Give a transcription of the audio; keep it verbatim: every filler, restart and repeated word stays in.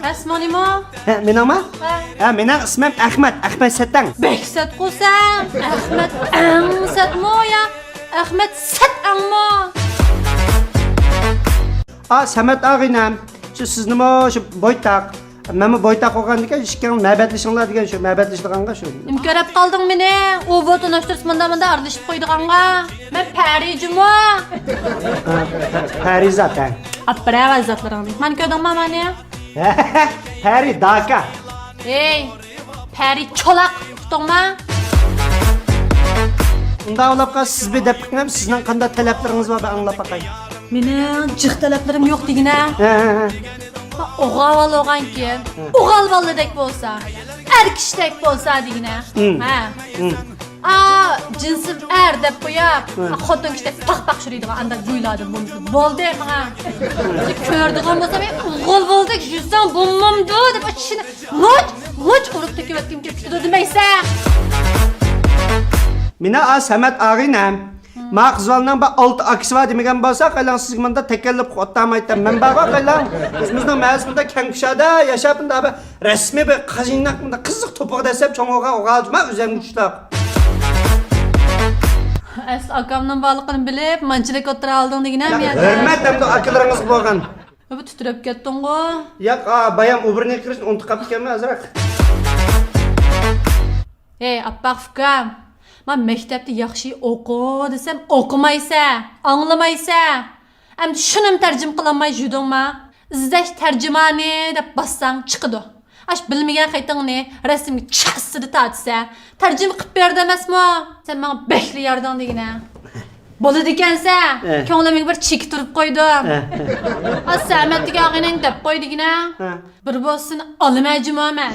ھە، ئىسمىڭ نېمە؟ ھە، مېنىڭمۇ؟ ھە. ھە، مېنىڭ ئىسمىم ئەخمەت، ئەخمەت سەتەڭ. بەك سەتقۇ سەن. ئەخمەت ئەڭ سەتمۇ يا ئەخمەت سەتەڭمۇ؟ ئا، سەمەت ئاغىنەم، شۇ سىزنىمۇ شۇ بويتاق، مەنمۇ بويتاق بولغاندىكىن، ئىككىڭلار مەبەتلىشىڭلار دېگەن شۇ، مەبەتلىشىدىغانغا شۇ. نېمە كۆرۈپ قالدىڭ مېنى؟ ئۇ بۇ تونۇشتۇرسا مۇندا مۇندا ئارىلىشىپ قويىدىغانغا. مەن پەرى جۇمۇ. ھە، پەرى زات، ھە. ئاپىرىن ئەۋەت زاتلىرىڭنى. مانا كۆردۈڭما مانى؟ پەرى داكا. ھەي، پەرى چولاق، ئۇقتۇڭما؟ ئۇنداق بولۇپ قالسا، سىز بىر دەپ بېقىڭ، سىزنىڭ قانداق تەلەپلىرىڭىز بار، بىر ئاڭلاپ باقاي. مېنىڭ جىق تەلەپلىرىم يوق دېگىنە. ھە، ھە، ھە. ئوغۇل بالا بولغانكىن، ھە. ئوغۇل بالىدەك بولسا، ئەر كىشىدەك بولسا دېگىنە. ھىم. ھە. ھىم. ئا، جىنسىم ئەر دەپ قويۇپ، ھە. ئا، خوتۇن كىشىدەك پاق-پاق يۈرىدىغان ئانداق گۇيلاردىن بولمىسا بولدى ماڭا. كۆرىدىغان بولسام، ئوغۇل بالىدەك يۈرسەڭ بولمامدۇ دەپ، ئا، چىشىنى مۇچ، مۇچ ئۇرۇپ تۆكۈۋەتكۈم كېلىپ كېتىدۇ دېمەيسەن. مېنىڭ ئا سەمەت ئاغىنەم. ما قىز بالىنىڭ بىر ئالتە ئاكىسى بار دېمىگەن بولسا، قايلاڭ سىزگە مۇنداق تەكەللۇپ قىلىپ ئولتۇرمايتتىم. مەن بارغۇ قايلاڭ، ئۆزىمىزنىڭ مەھەللىسى مۇنداق كەڭ كۇشادە ياشاپ، مۇنداق بىر رەسمىي بىر قاجىناق، مۇنداق قىزىق توپىغا دەسسەپ چوڭ بولغان ئوغۇل جۇما ئۆزەمگە چىشلاق. ئەسلى ئاكامنىڭ بارلىقىنى بىلىپ، مانچىلىك ئوتتۇرا ئالدىڭ دېگىنە مەن. ھۆرمەت ئەمدى ئاكىلىرىڭىزغا بولغان. بۇ تىترەپ كەتتىڭغۇ؟ ياق، ئا، بايام ئوبرىنى قىلىشنى ئۇنتۇپ قاپتىكەنمەن ئازراق. ھەي، ئاپئاق ئۇكام، ما مەكتەپتە ياخشى ئوقۇ دېسەم ئوقۇمايسە، ئاڭلىمايسە. ئەمدى شۇنىمۇ تەرجىمە قىلالماي يۈردۈڭما؟ ئىزدەش تەرجىمانى دەپ باسساڭ چىقىدۇ. ئاش بىلمىگەن خېتىڭنى رەسىمگە چاسسىدە تارتىسە، تەرجىمە قىلىپ بەردى ئەمەسمۇ؟ سەن ماڭا بەكلا ياردىڭ دېگىنە. بولىدىكەنسە، ئە. كۆڭلۈمگە بىر چېكى تۇرۇپ قويدۇم. ئە. ئا، سەمەت دېگەن ئاغىنەڭ دەپ قوي دېگىنە. ئە. بىر بولسا سېنى ئالىمەن جۇما مەن.